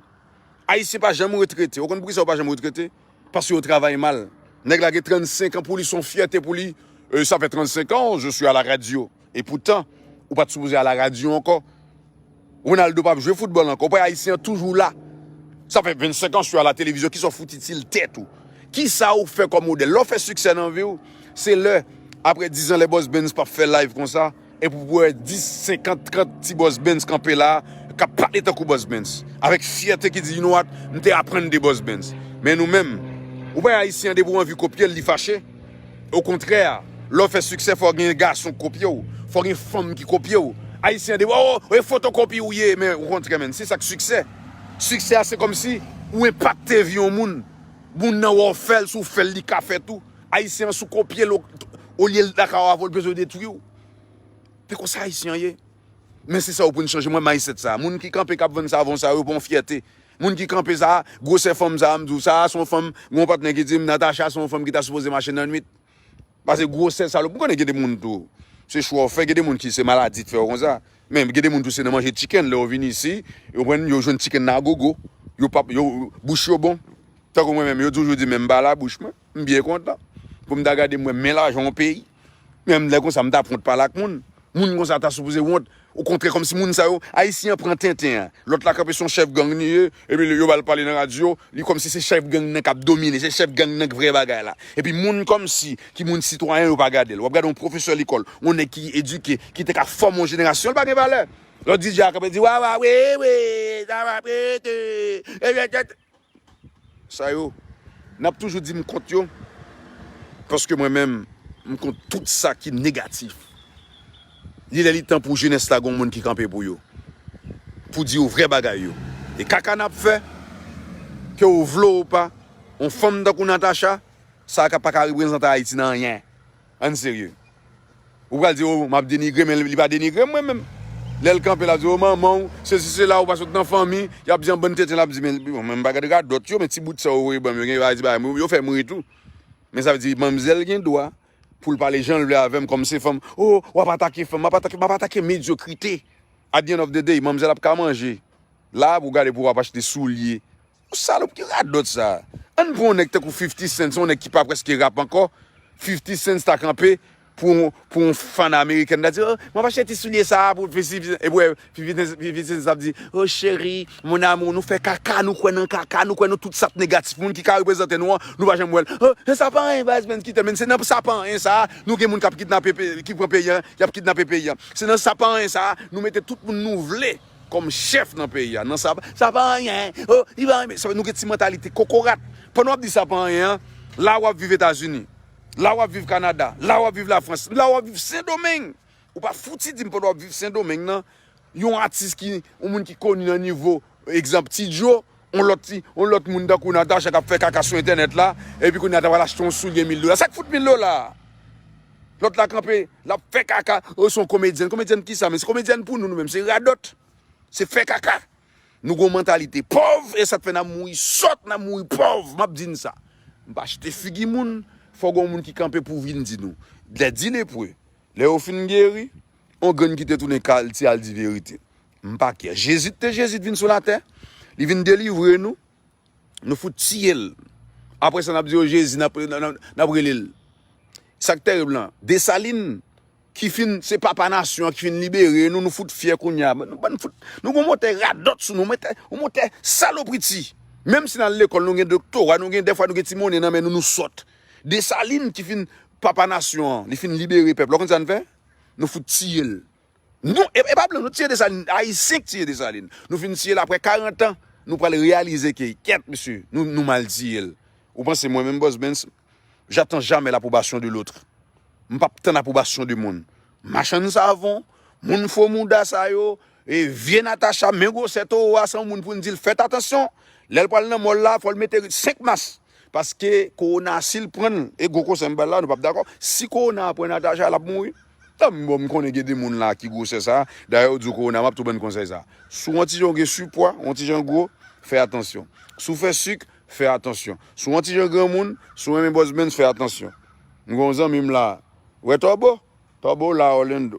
Ayisyen pa janm retrete. Ou konn poukisa yo pa janm retrete? Paske yo travay mal. Nèg la gen trannsenk an pou li, se yon fyète pou li. Euh, ça fait tranncinq ans, je suis à la radio. E poutan, ou pa t sipoze al a radyo ankò. Ronaldo p ap jwe foutbòl ankò. Ou pa wè Ayisyen an toujou la. Ça fait vingt-cinq ans, je suis à la télévision. Kisa w fout itil tèt ou? Kisa ou fè kòm modèl? Lè w fè siksè nan vi w, se lè, apre diz an, lè Boss Benz p ap fè live konsa, epi w wè dis, senkant, trant ti Boss Benz kanpe la, k ap pale tankou Boss Benz, avèk fyète ki di, "You know what? M te aprann de Boss Benz." Men nou menm, ou pa wè Ayisyen an, depi w anvi kopye l, li fache. Okontrè, lè w fè siksè, fò gen gason k kopye w, fò gen fanm ki kopye w. Ayisyen an depi, "Oh, e fotokopi ou ye." Men okontrè, menn, se sa k siksè. Siksè a, se kòmsi ou enpakte vi yon moun. Moun nan wè w fè l, si w fè l, li ka fè tou. Ayisyen an, si w kopye l, olye l dakò avè w, l bezwen detwi w. Se konsa Ayisyen an ye. Men se sa yo pou n chanje. Mwen, mindset sa. Moun ki kanpe, k ap vann savon sa yo, yo pa yon fyète. Moun ki kanpe sa, gwosè fanm sa, m di w sa, se yon fanm, gen yon patnè ki di m, "Natacha, se yon fanm ki ta sipoze mache nan nwit." Pase gwosè salop, m konnen gen de moun tou, se chwa w fè, gen de moun ki se maladi k fè yo konsa. Men gen de moun tou se nan manje chicken, lè yo vin isi, yo pran, yo jwenn chicken nan agogo. Yo p ap, yo, bouch yo bon. Tankou mwen menm, yo toujou di men m pa labouch mwen. M byen kontan. Pou m ta gade m wè men lajan yon peyi. Men lè konsa, m ta wont pale ak moun. Moun konsa ta sipoze wont. Okontrè, kòmsi moun sa yo, Ayisyen an pran tenten an. Lòt la kanpe se yon chèf gang li ye, epi yo ba l pale nan radyo, li kòmsi se chèf gang nan k ap domine, se chèf gang nan k vrè bagay la. Epi moun kòmsi, ki moun sitwayen, yo pa gade l. W ap gade yon pwofesè lekòl, yon nèg ki edike, ki te ka fòme yon jenerasyon, l pa gen valè. Lòt D J a kanpe di, "Wa, wa, wi, wi, sa va prete." Sa yo, n ap toujou di m kont yo, paske mwen menm, m kont tout sa ki negatif. Li lè li tan pou jenès la gon moun ki kanpe pou yo, pou di yo vrè bagay yo. E kaka n ap fè, ke w vle w pa, yon fanm tankou Natacha, sa ka pa ka reprezante Ayiti nan anyen. Ann serye. Ou pral di, "Oh, m ap denigre," men li pa denigre mwen menm. Lè l kanpe, l ap di, "Oh, manman w, sesi, sela, ou pa sot nan fanmi," y ap di an bann tenten, l ap di, "Men, bon, men m pa gade radòt yo, men ti bout sa yo voye ban m yo, gen yo di bagay, yo fè m ri tou." Men sa vle di, manmzèl gen dwa pou l pale jan l vle avè m kòm se fanm. "Oh, w ap atake fanm, m ap atake, m ap atake medyokrite." At the end of the day, manmzèl ap ka manje. La, pou gade pou w ap achte soulye. Salop, ki radòt sa? Ann pran yon nèg tankou fifty Cent, se yon nèg ki pa prèske rap ankò. Fifty Cent ta kanpe pou, pou yon fan amerikèn, ta di, "Oh, m ap achte ti soulye sa a pou fifty Cent." Epi w wè, fifty Cent, fifty Cent ap di, "Oh, chéri, mon amour, nou fè kaka, nou kwè nan kaka, nou kwè nan tout sa k negatif. Moun ki ka reprezante nou an, nou pa janm wè l. Oh, sa pa anyen, baz, men kite, men se nan sa pa anyen sa a, nou gen moun k ap kidnape pe-, ki pran peyi an, y ap kidnape peyi an. Se nan sa pa anyen sa a, nou mete tout moun nou vle." kòm chèf nan peyi a. Non, sa, sa pa anyen. Oh, li pa anyen. Sa, nou gen ti mantalite kokorat. Pandan w ap di sa pa anyen an, la w ap viv Etazini, la w ap viv Kanada, la w ap viv Lafrans, la w ap viv Sendomeng. Ou pa fouti di m pandan w ap viv Sendomeng nan, yon atis ki, yon moun ki koni nan nivo, egzanp, Ti Djo, yon lòt ti, yon lòt moun tankou Natacha k ap fè kaka sou entènèt la, epi kounye a ta pral achte yon soulye mil dola. Sa k fout mil dola a? Lòt la kanpe, l ap fè kaka, oh, se yon komedyèn. Komedyèn kisa? Men se komedyèn pou nou, nou menm, se radòt. Se fè kaka. Nou gon mantalite pòv, e sa k fè n ap mouri sòt, n ap mouri pòv. M ap di n sa. M pa achte figi moun, fò gon moun ki kanpe pou vin di nou. Lè di lepwe, lè yo fin geri, on grenn ki te tounen kal ti al di verite. M pa kè. Jezi te Jezi t vin sou latè, li vin delivre nou, nou fout tiye l. Apre sa, n ap di yo Jezi, n ap, n ap, n ap rele l. Sa k tèrib lan, Desalin, ki fin, se papa nasyon an, ki fin libere nou, nou fout fyè kounye a. Nou bann fout, nou gon motè radòt sou nou, motè, yon motè salopriti. Menm si n al lekòl, nou gen doktora, nou gen, dèfwa nou gen ti monnen nan men nou, nou sòt. Desalin ki fin papa nasyon an, li fin libere pèp la. Ou konn sa n fè? Nou fout tiye l. Nou, e, e pa blan, nou tiye Desalin. Ayisyen k tiye Desalin. Nou fin tiye l apre karant an, nou pral reyalize ke, kèt, mesye, nou, nou mal tiye l. Ou panse mwen menm, Boss Benz, j'attends jamais l'approbation de l'autre. M p ap tann apwobasyon de moun. Machann savon, moun fo mouda sa yo, e vye Natacha, men gwosè towo a, se yon moun pou n di l, fèt atansyon. Lè l pral nan mòl la, fò l mete senk mas. Paske kowona, si l pran l, e gwo konsèy m ba l la, nou p ap dakò. Si kowona a pran Natacha, l ap mouri. Tanm bon, m konnen gen de moun la ki gwosè sa. Dayè, yo di w kowona, m ap tou ban n konsèy sa. Si w yon ti jan w gen sipwa, yon ti jan gwo, fè atansyon. Si w fè sik, fè atansyon. Si w yon ti jan granmoun, si w renmen Boss Benz, fè atansyon. M gen yon zanmi m la. Wè Tòbo? Tòbo la Orlando.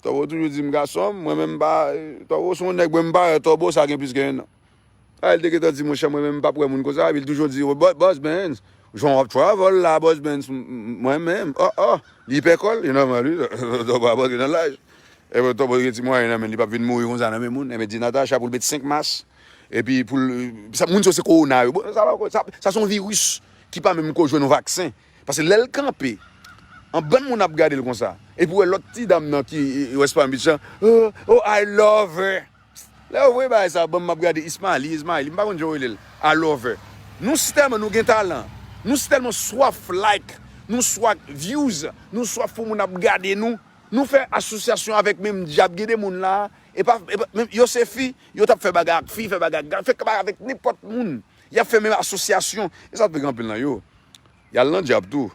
Tòbo toujou di m, gason m, mwen menm m pa, Tòbo se yon nèg, mwen m pa wè Tòbo sa gen plis ke en an. A, li te gentan di, monchè, mwen menm m p ap wè moun konsa, epi li toujou di, Bo-, Boss Benz, jan w ap travel la, Boss Benz, m-, m-, mwen menm, oh, oh, li pè kò l, e nòmal, wi, Tòbo ap antre nan laj. Epi Tòbo gen ti mwayen nan men l, li p ap vin mouri konsa nan men moun, epi di Natacha pou l met senk mas, epi pou l, sa, moun sa se kowona yo, bon, sa pa, sa, sa se yon viris ki pa menm ko jwenn yon vaksen. Paske lè l kanpe, yon bann moun ap gade l konsa. Epi w wè lòt ti dam nan ki, e, West Palm Beach lan, oh, oh, I love her. Lè w voye bagay sa, banm m ap gade Ismaili, Ismaili, m pa konn jan w rele l. I love her. Nou si tèlman nou gen talan, nou si tèlman swaf like, nou swaf views, nou swaf pou moun ap gade nou, nou fè asosyasyon avèk menm dyab. Gen de moun la, e pa, e pa, menm, yo se fi, yo t ap fè bagay ak fi, fè bagay ak gason, fè bagay avèk nenpòt moun. Y ap fè menm asosyasyon. E sa t pik anpil nan yo. Y al nan dyab tou.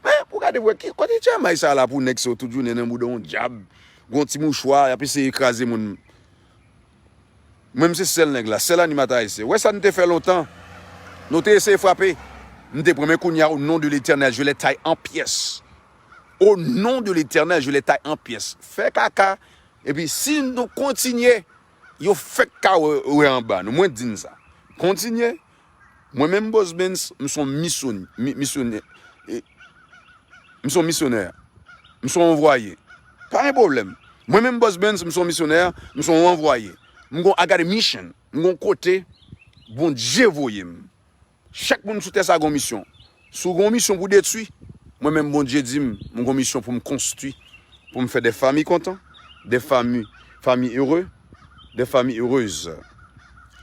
Men, pou gade pou wè, ki, kote djamay sa la pou nèg sa yo tout jounen nan mouda yon dyab, gon ti mouchwa, y ap eseye kraze moun. Mwen, m se sèl nèg la, sèl animatè ayisyen. Wè sa n te fè lontan. Nou te eseye frape. M te pran, men kounye a, au nom de l'Éternel, je les taille en pièces. Au nom de l'Éternel, je les taille en pièces. Fè kaka. Epi si nou kontinye, yo fèk ka wè, wè anba nou. Mwen di n sa. Kontinye. Mwen menm Boss Benz, m se yon misyon-, mi-, misyonè. E, m se yon misyonè. M se yon anvwaye. Pa gen pwoblèm. Mwen menm Boss Benz, m se yon misyonè, m se yon anvwaye. M gon, I got a mission. M gon kote Bondye voye m. Chak moun sou tè sa gon misyon. Si w gon misyon pou detwi, mwen menm Bondye di m, m gon misyon pou m konstwi, pou m fè des familles contentes, des familles, familles heureux, des familles heureuses.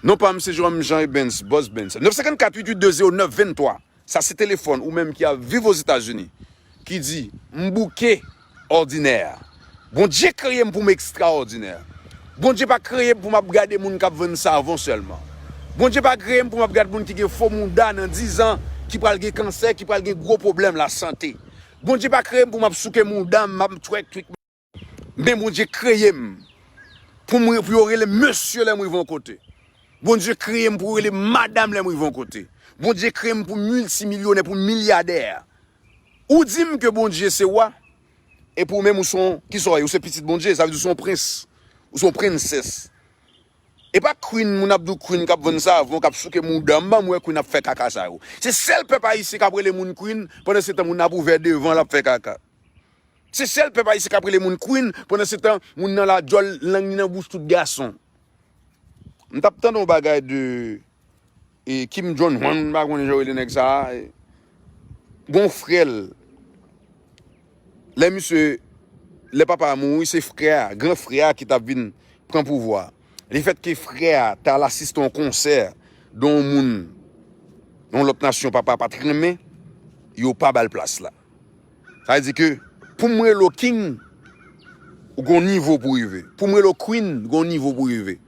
Non pa m se Jerome Jean Ebens, Boss Benz. Nèf senkannkat uit uit de zewo nèf venntwa. Sa se telefòn ou menm ki ap viv Ozetazini, ki di, m bouke òdinè. Bondye kreye m pou m ekstraòdinè. Bondye pa kreye m pou m ap gade moun k ap vann savon sèlman. Bondye pa kreye m pou m ap gade moun ki gen fo mouda nan diz an, ki pral gen kansè, ki pral gen gwo pwoblèm lasante. Bondye pa kreye m pou m ap souke mouda m, m ap twèk twik. Men Bondye kreye m pou m, pou yo rele m mesye lè m rive yon kote. Bondye kreye m pou yo rele m madanm lè m rive yon kote. Bondye kreye m pou miltimilyonè, pou milyadè. Ou di m ke Bondye se wa, epi ou menm ou se yon, kisa w ye? Ou se pitit Bondye, sa vle di ou se yon prens, ou se yon prensès. E pa queen, moun ap di w queen k ap vann savon, k ap souke mouda, m pa wè queen ap fè kaka sa yo. Se sèl pèp ayisyen k ap rele moun queen, pandan se tan moun ap ouvè devan l ap fè kaka. Se sèl pèp ayisyen k ap rele moun queen, pandan se tan moun nan la djòl, lang li nan bouch tout gason. M t ap tande yon bagay de, e, Kim Jong-un, m pa konnen jan yo rele nèg sa a, e, gon frè l. Lè misye, lè papa a mouri, se frè a, gran frè a ki t ap vin pran pouvwa a. Lefètke frè a t al asiste yon konsè de yon moun, yon lòt nasyon papa pa t renmen, yo pa ba l plas la. Sa vle di ke pou m rele w king, ou gon nivo pou rive. Pou m rele w queen, gon nivo pou rive.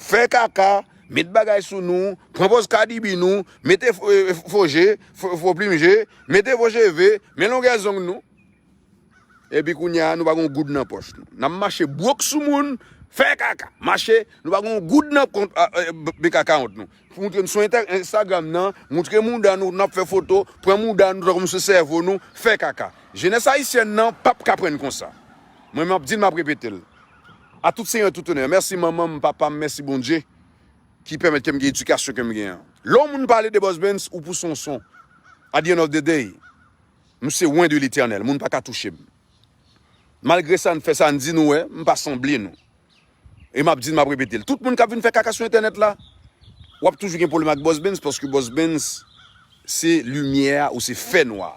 Fè kaka, met bagay sou nou, pran pòz Cardi B nou, mete fo, eh, fo je, fo, fo plim je, mete fo cheve, men longè zong nou. Epi kounye a, nou pa gon goud nan pòch nou. N ap mache bwok sou moun, fè kaka. Mache, nou pa gon goud nan kont, a, eh, b-, b-, kaka kont nou. Pou moutre n sou entè-, Instagram nan, moutre mouda nou, n ap fè foto, pran mouda nou tankou m se sèvo nou, fè kaka. Jenès ayisyèn nan p ap ka pran n konsa. Mwen, m ap di l, m ap repete l. A tout senyè, tout onè. Mèsi manman m, papa m, mèsi Bondye ki pèmèt ke m gen edikasyon ke m gen an. Lè yon moun pale de Boss Benz, ou pou sonson. At the end of the day, m se wen de Letènèl, moun pa ka touche m. Malgre sa n fè, sa n di nou, wè, m pa sanble nou. E m ap di l, m ap repete l. Tout moun k ap vin fè kaka sou entènèt la, w ap toujou gen pwoblèm ak Boss Benz, paske Boss Benz se limyè a ou se fènwa.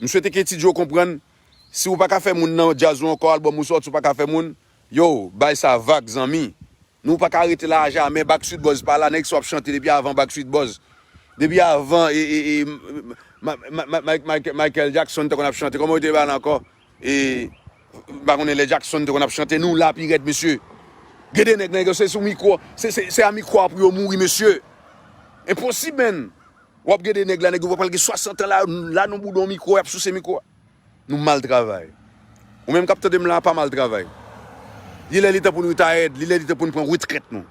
M swete ke Ti Joe konprann, si w pa ka fè moun nan djaz ou ankò, albòm ou sòti, w pa ka fè moun, yo, bay sa vag, zanmi. Nou pa ka rete la a jamè, Backstreet Boys pa la, nèg sa w ap chante depi avan Backstreet Boys. Depi avan, e, e, e, Ma-, Ma-, Ma-, Mike, Mike, Michael Jackson te konn ap chante. Kòman yo te ba l ankò? E, m pa konnen lè Jackson te konn ap chante, nou la pi rèd, mesye. Gen de nèg, nèg yo se sou mikwo, se, se, se a mikwo a pou yo mouri, mesye. Enposib, menn. W ap gen de nèg la, nèg yo pral gen swasant an la, la nan bouda yon mikwo, y ap souse mikwo a. Nou mal travay. Ou menm k ap tande m la, pa mal travay. Li lè li tan pou n retired, li lè li tan pou n pran retrèt nou.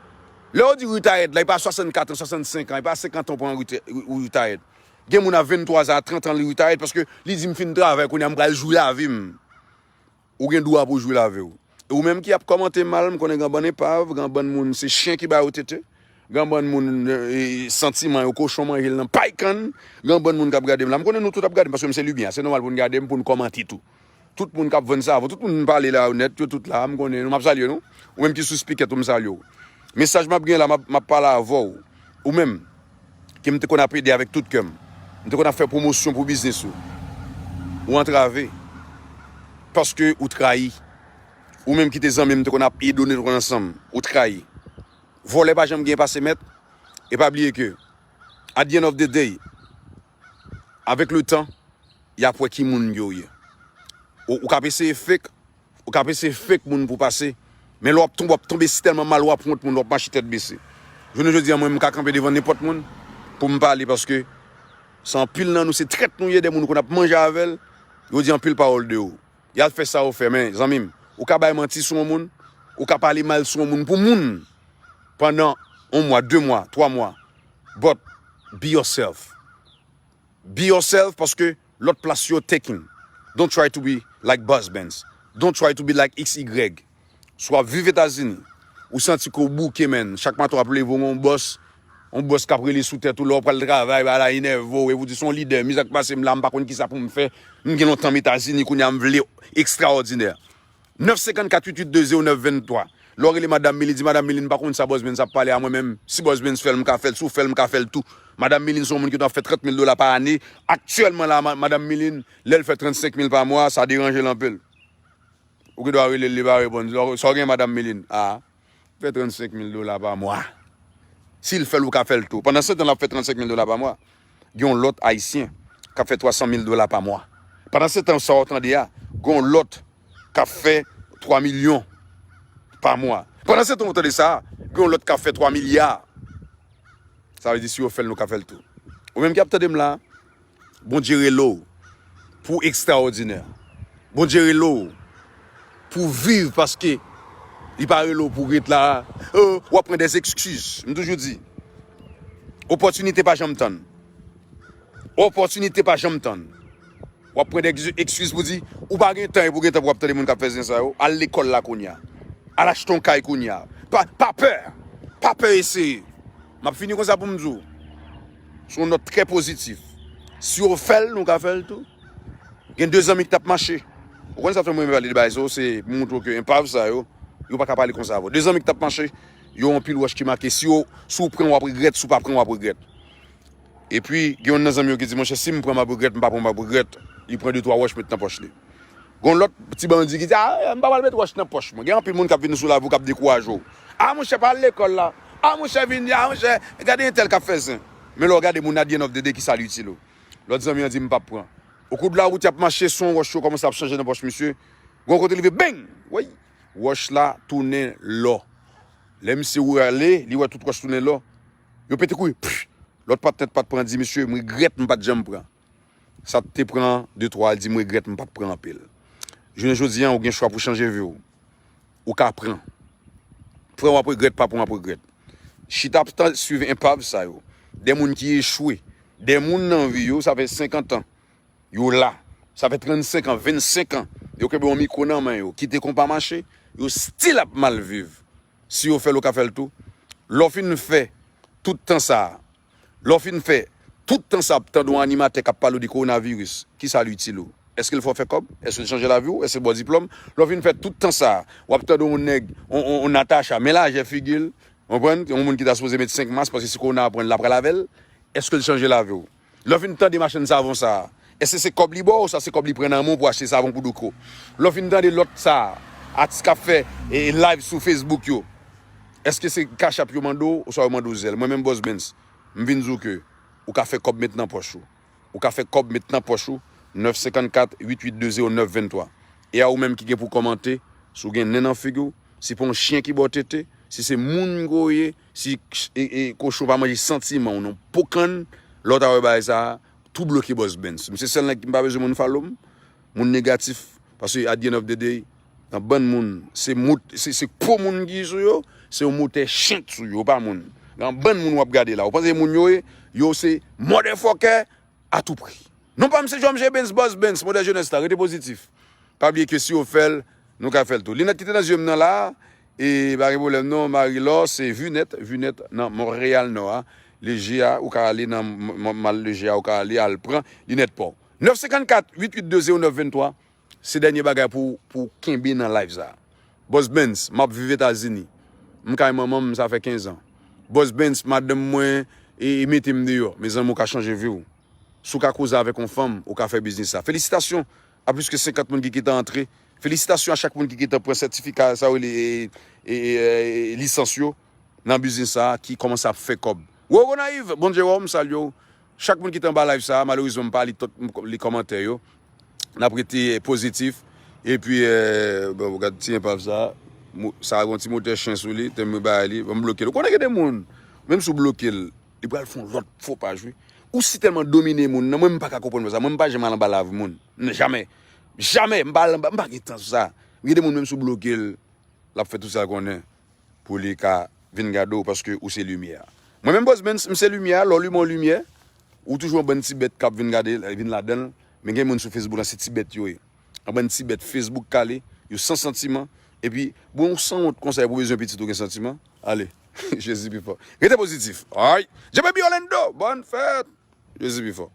Lè yo di retired la, e pa swasannkat an, swasannsenk an, e pa senkant an w pran rete-, ou retired. Gen moun a venntwa zan, a trant an li retired paske li di, "M fin travay, kounye a m pral jwi lavi m." Ou gen dwa pou w jwi lavi w. E ou menm ki ap kòmante mal, m konnen gen yon bann epav, gen yon bann moun se chen ki ba yo tete, gen yon bann moun, e, santiman yo kochon manje l nan pay kann, gen yon bann moun k ap gade m la. M konnen nou tout ap gade m paske m se limyè, se nòmal pou n gade m, pou n kòmante tou. Tout moun k ap vann savon, tout moun m pale la yo nèt, yo tout la, m konnen nou, m ap salye nou. Ou menm ki sou spikèt ou, m salye w. Mesaj m ap gen la, m ap, m ap pale avè w. Ou menm, ke m te konn ap ede avèk tout kè m. M te konn ap fè pwomosyon pou biznis ou. Ou antrave. Paske ou trayi. Ou menm ki te zanmi m, te konn ap ede w, nou te konn ansanm. Ou trayi. Vòlè pa janm gen pase mèt. E pa bliye ke, at the end of the day, avèk le tan, y ap wè ki moun yo ye. Ou, ou k ap eseye fake, ou k ap eseye fake moun pou pase, men lè w ap tonbe, w ap tonbe si tèlman mal, w ap wont moun, w ap mache tèt bese. Jounen jodi a, mwen, m ka kanpe devan nenpòt moun pou m pale, paske se anpil nan nou, se trèt nou ye, de moun ou konn ap manje avè l, yo di anpil pawòl de ou. Y al fè sa yo fè, men, zanmi m, ou ka bay manti sou yon moun, ou ka pale mal sou yon moun pou moun pandan yon mwa, de mwa, twa mwa. But be yourself. Be yourself, paske lòt plas yo taken. Don't try to be like Boss Benz. Don't try to be like X Y. Si w ap viv Etazini, ou santi ke w bouke, menn. Chak maten w ap leve, w gen yon bòs, yon bòs k ap rele sou tèt ou, lè w pral travay, bagay la enève w, epi w di, "Se yon lidè, mizè k pase m la, m pa konn kisa pou m fè. M gen lontan m Etazini, kounye a m vle ekstraòdinè." Nèf senkannkat uit uit de zewo nèf venntwa. Lè w rele Madanm Milin, di, "Madanm Milin, m pa konn sa Boss Benz ap pale a, mwen menm, si Boss Benz fè l, m ka fè l, si w fè l, m ka fè l tou." Madanm Milin se yon moun ki t ap fè trant mil dola pa ane. Aktyèlman la, ma-, Madanm Milin, lè l fè trannsenk mil pa mwa, sa deranje l anpil. Ou gen dwa rele l, li pa reponn. Sa w gen, Madanm Milin? A, fè trannsenk mil dola pa mwa. Si l fè l, ou ka fè l tou. Pandan se tan l ap fè trannsenk mil dola pa mwa, gen yon lòt Ayisyen k ap fè twa san mil dola pa mwa. Pandan se tan, sa w tande a, gen yon lòt k ap fè twa milyon pa mwa. Pandan se tan, w tande sa, gen yon lòt k ap fè twa milya. Sa vle di, si yo fè l, nou ka fè l tou. Ou menm ki ap tande m la, Bondye rele w pou ekstraòdinè. Bondye rele w pou viv, paske li pa rele w pou ret la. Oh, w ap pran dèz ekskiz. M toujou di, opòtinite pa janm tann. Opòtinite pa janm tann. W ap pran dèz ekskiz pou di, ou pa gen tan, epi w gen tan pou w ap tande moun k ap fè zen sa yo. Al lekòl la kounye a. Al achte yon kay kounye a. Pa, pa pè. Pa pè eseye. M ap fini konsa pou m di w. Sou yon nòt trè pozitif. Si yo fè l, nou ka fè l tou. Gen de zanmi ki t ap mache. Ou konn sa fè mwen pale de bagay sa yo, se pou montre w ke enpav sa yo, yo pa ka pale konsa avè w. De zanmi ki t ap mache, yo anpil wòch ki make. Si yo, si w pran, w ap regrèt, si w pa pran, w ap regrèt. Epi, gen youn nan zanmi yo ki di, "Monchè, si m pran, m ap regrèt, m pa pran, m ap regrèt." Li pran de twa wòch, met nan pòch li. Gon lòt ti bandi ki di, "A, m pa pral met wòch nan pòch mwen." Gen anpil moun k ap vin sou lavi w k ap dekouraje w. "A, monchè, pa al lekòl la. A, monchè, vin, a, monchè, gade entèl k ap fè zen." Men lè w gade moun nan, at the end of the day, ki sa l itil ou? Lòt zanmi an di, "M p ap pran." Okoudlawout, y ap mache, se yon wòch yo kòmanse ap chanje nan pòch misye. Gon kote li rive, beng! Woy! Wòch la tounen lò. Lè misye rale, li wè tout wòch tounen lò. Yo pete kouri. Pff! Lòt patnè t pa t pran di, "Mesye, m regrèt m pa t janm pran." Sa t te pran de twa, li di, "M regrèt m pa t pran anpil." Jounen jodi a, ou gen chwa pou chanje vi w. Ou ka pran. Pran w ap regrèt, pa pran w ap regrèt. Chita ap tan, swiv enpav sa yo. De moun ki echwe. De moun nan vi yo, sa fè senkant an. Yo la. Sa fè trannsenk an, vennsenk an. Yo kenbe yon mikwo nan men yo. Kite konpa mache. Yo still ap mal viv. Si yo fè l, ou ka fè l tou. Lè w fin fè tout tan sa a, lè w fin fè tout tan sa a ap tande yon animatè k ap pale w de kowonaviris, ki sa l itil ou? Èske l fè w fè kòb? Èske l chanje lavi w? Èske l ba w diplòm? Lè w fin fè tout tan sa a, w ap tande yon nèg, yon, yon, yon Natacha, men lajè figi l, w konprann? Yon moun ki ta sipoze met senk mas, paske si kowona a pran l, l ap pral avè l. Èske l chanje lavi w? Lè w fin tande machann savon sa a, èske se kòb li ba w, oswa se kòb li pran nan men w pou achte savon pou douko? Lè w fin tande lòt sa a, atis k ap fè e, e live sou Facebook yo, èske se Cash App yo mande w, oswa yo mande w Zelle? Mwen menm, Boss Benz, m vin di w ke ou ka fè kòb met nan pòch ou. Ou ka fè kòb met nan pòch ou, nèf senkannkat, uit uit de zewo nèf venntwa. E a ou menm ki gen pou kòmante, si w gen nen nan figi w, si pa yon chen ki ba w tete, si se moun ke w ye, si e, e, kochon pa manje santiman w non. Po kann, lè w ta wè bagay sa a, tou bloke Boss Benz. M se sèl nèg ki m pa bezwen moun follow m, moun negatif, paske at the end of the day, nan bann moun, se mout, se, se po moun ki sou yo, se yon motè chen k sou yo, pa moun. Nan bann moun w ap gade la, ou panse moun yo ye, yo se motherfucker à tout prix. Non pa m se Jòm J Benz, Boss Benz, modèl jenès la, rete pozitif. Pa bliye ke si yo fè l, nou ka fè l tou. Linèt ki te nan zye m nan la, e pa gen pwoblèm non, Marie Laure, se Vunèt, Vunèt nan Monreyal Nò a. Leje a, ou ka ale nan m-, m-, mal leje a, ou ka ale al pran linèt pa w. Nèf senkannkat, uit uit de zewo nèf venntwa, se dènye bagay pou, pou kenbe nan live sa. Boss Benz, m ap viv Etazini. M kay manman m, sa fè kenz an. Boss Benz, madanm mwen, e, e mete m deyò. Mezanmi, ou ka chanje vi w. Si w ka koze avèk yon fanm, ou ka fè biznis sa. Felisitasyon a plis ke senkant moun ki gentan antre. Felisitasyon a chak moun ki gentan pran sètifika, sa yo rele, e, e, e, e, lisans yo nan biznis sa a ki kòmanse ap fè kòb. Wowonayiv, Bondye wè w, m salye w. Chak moun ki te anba live sa a, malerezman, m pa li tout m-, li kòmantè yo. N ap rete pozitif. Epi, e, bon, gad ti enpav sa a. Mo-, sa a gen yon ti motè chen sou li, tèm mwen bay li, ban m bloke l. Ou konnen gen de moun, menm si w bloke l, li pral fè yon lòt fo paj, wi. Ou si tèlman domine moun nan, mwen m pa ka konprann sa. Mwen m pa janm al anba live moun. N-, jamè. Jamè. M pa al anba, m pa gen tan sou sa. Gen de moun menm si w bloke l, l ap fè tout sa l konnen pou li ka vin gade w paske ou se limyè a. Mwen menm Boss Benz, m se limyè a, lè w limen yon limyè, ou toujou yon bann ti bèt k ap vin gade, vin ladan l. Men gen moun sou Facebook la, se ti bèt yo ye. Yon bann ti bèt Facebook kale, yo san santiman. Epi, bon, ou sanwont konsa, epi w bezwen pitit ou gen santiman? Ale, Jezi pi fò. Rete pozitif. Alright. J Baby Orlando, bòn fèt. Jezi pi fò.